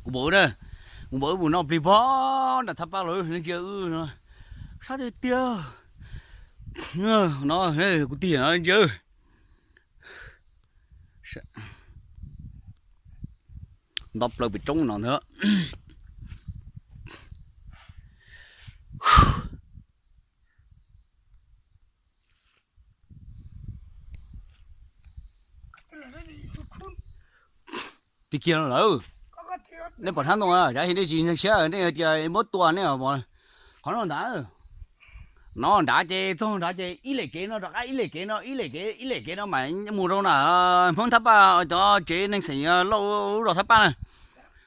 Kuv npawg wb na, kuv npawg wb mus noj plig pog nram thaj paj los, nej ntsia wb no, sab tiag tiag no, kuv tiag no nej ntsia. Nto plaws pem roob no ntag. Tig kiag no lawm. Nej pom sab ntoo, xyov nej tsis ntseeg siab nej tias muab tua nej. Qhov no nrad, no nrad ces txog nrad ces ib lem kev no rov qab ib lem kev no ib lem kev ib lem kev no mas mus rau nram Hmoob Thab Paj cov tsev neeg xeem Lauj lub zos Thab Paj na.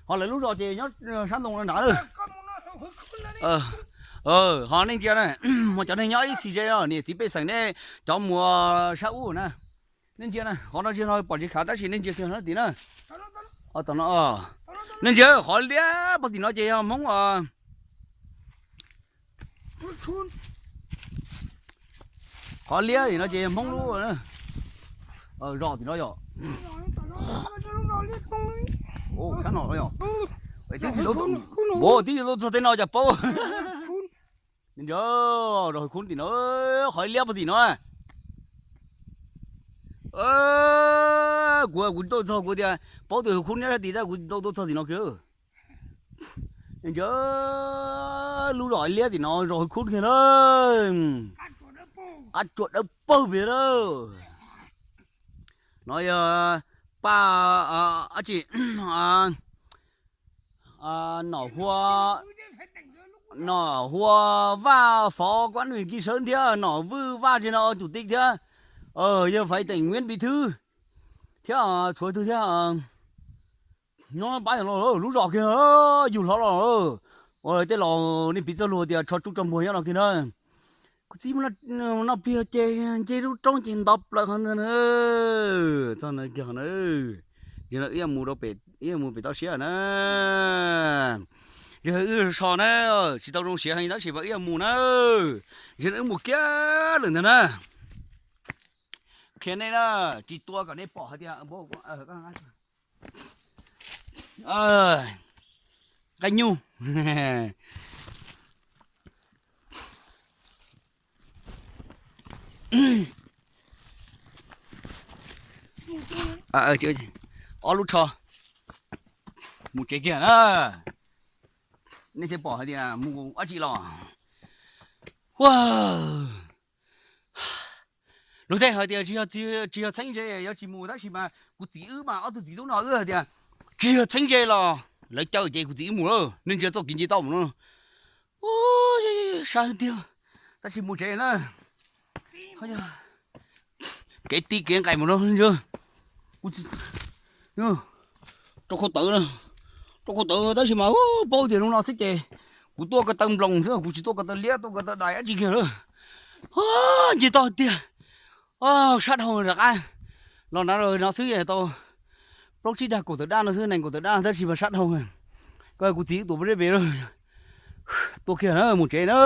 Ho lawv lub zos ces nyob sab ntoo nrad. Ho nej ntsia na, muaj cov neeg nyob ib txhis ze no niam txiv pej xeem nej cov mus sab ub na. Nej ntsia na, qhov no tsis no pom tsis khav tab sis nej ntsia kiag no tim na. Tom no, nej ntsia qhov liab pog tim no ces yog Hmoob. Qhov liab tim no ces yog Hmoob lub, zos tim no yom. Ua tib tsis tau txog tej no cas paub. Nco, zos Hwj Khub tim no, qhov liab pog tim no. Kuv, kuv tau txog kuv tias paub tias Hwj Khub nyob sab tid tab kuv tau tau txog tim no kiag. Nco, lub zos liab tim no zos Hwj Khub kiag na. Qab tsuas dawb paug pem na. No yog Paj, dab tsi, Nom Hua, Nom Hua Vaj phó quán ủy ký sớm thiab Nom Vwj Vaj tsis no chủ tịch thiab, yog Phái Tỉnh Nguyễn Bí Thư thiab tshuav twg thiab. Nyob pab los lub zos kiag, yug hlob los, ua tej los nej piv txoj lus tias tsho tsuj tsho muag nyob no kiag na. Kuv txiv noj plig ces nce lub roob ces nto plaws qhov ntawd na. Txog na kiag na, yog no wb yuav mus rau pem, wb yuav mus pem toj siab na. Yog wb so na, tsis tau zoo siav heev tab sis mas wb yuav mus na. Yog no wb mus kiag lawm ntag na. Qhia nej na, tsis tua kom nej pom hais tias nqaij nyuj. Ob lub tsho mus tsev kiag na. Nej thiaj pom hais tias mus dab tsi los. Ua, luag tej hais tias tsis yog txheeb ze yuav tsis mus tab sis mas kuv txiv wb mas ob tug txiv tub no wb hais tias tsis yog txheeb ze los lawv caw ces kuv txiv wb mus lawm. Nej ntsia txoj kev nce toj mus no, sab tiag, tab sis mus tsev na. Kev tib kev nqaim mus no, kuv rau khau tawv, rau khau tawv tab sis mas paub tias no no xwb ces kuv tuaj ko taw nploos xwb, kuv tsis tuaj ko taw liab tuaj ko taw dais dab tsi kiag lawm. Nce toj tiag, sab dhau rov qab los na, no xwb tau plaub tsib dag kaum tawm daj no xwb, nees kaum tawm daj tab sis mas sab dhau. Ko kuv txiv tuaj pem pem, tuaj kiag na mus tsev na.